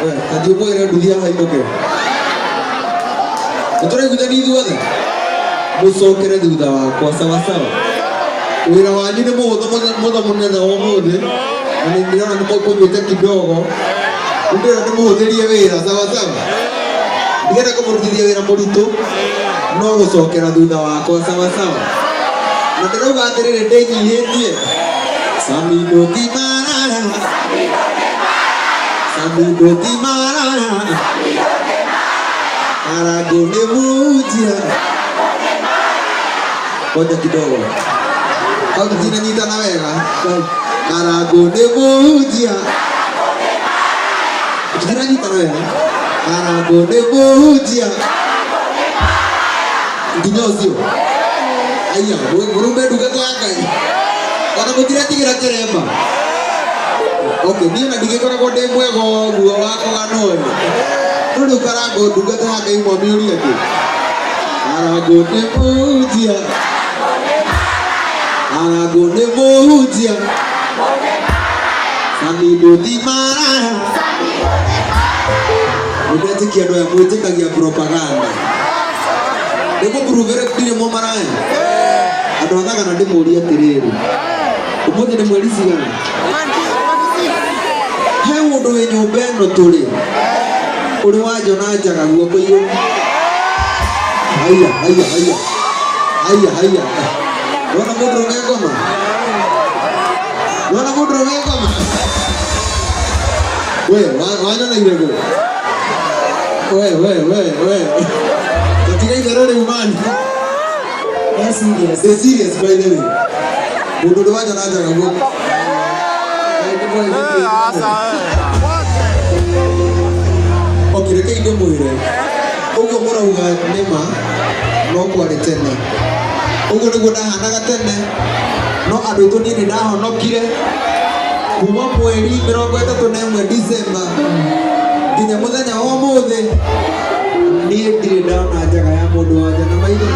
We, ta thiĩ ũmwĩre nduthi haha inũke. Nĩ tũraiguithania ithuothe? Mũcokere thutha wakwa sawa sawa. Wĩra wanyu nĩ mũhũthũ mũno mũnene wa ũmũthĩ. Na nĩ ndĩrona nĩ mũkũnyuĩte kidogo. Rĩu ndĩrona ndĩmũhũthĩrie wĩra sawa sawa. Ndigenda kũmũrutithia wĩra mũritũ no gũcokera thutha wakwa sawa sawa. Na ndĩrauga atĩrĩrĩ ndĩnyihĩtie. Samido ti maraya. Samido ti maraya. Karangũ nĩ mũhunjia. Ngoja kidogo. Hau tũtinanyitana wega. Karangũ nĩ mũhunjia. Tũtinanyitana wega. Karangũ nĩ mũhunjia. Nginya ũcio. Aya, mũrume ndungata ya Ngai. Ona mũtiretigĩra kĩremba. Okay, niĩ ona ndigĩkoragwo ndĩ mwega ũguo wa kũganwo ĩ. No rĩu Karangũ ndungata ya Ngai mwamĩũria kĩ? Karangũ nĩ mũhunjia. Karangũ nĩ mũhunjia. Samido ti maraya. Nĩndetĩkia andũ aya mwĩtĩkagia propaganda. Ndĩmũpuruvĩre ndirĩ mũmaraya. Andũ a Thagana ndĩmũrie atĩrĩrĩ. Ũmũthĩ nĩ mweri cigana? He mũndũ wĩ nyũmba ĩno tũrĩ ũrĩ wanjona njaga guoko igũrũ. Haiya, haiya, haiya. Haiya, haiya. Wona mũndũrũme ngoma? Wona mũndũrũme ngoma? We, wanyona irego. We, we, we, we. Tũtiga itherũ rĩu mani. Yes, serious. Ndĩ serious by the way. Mũndũ ũrĩ wanyona njaga guoko. Okay, rekei ndĩmwĩre ũguo mũrauga nĩma no kwarĩ tene ũguo nĩguo ndahanaga tene no andũ aitũ niĩ nĩ ndahonokire kuma mweri 31 December nginya mũthenya wa ũmũthĩ niĩ ndirĩ ndona njaga ya mũndũ wa nja na maitho.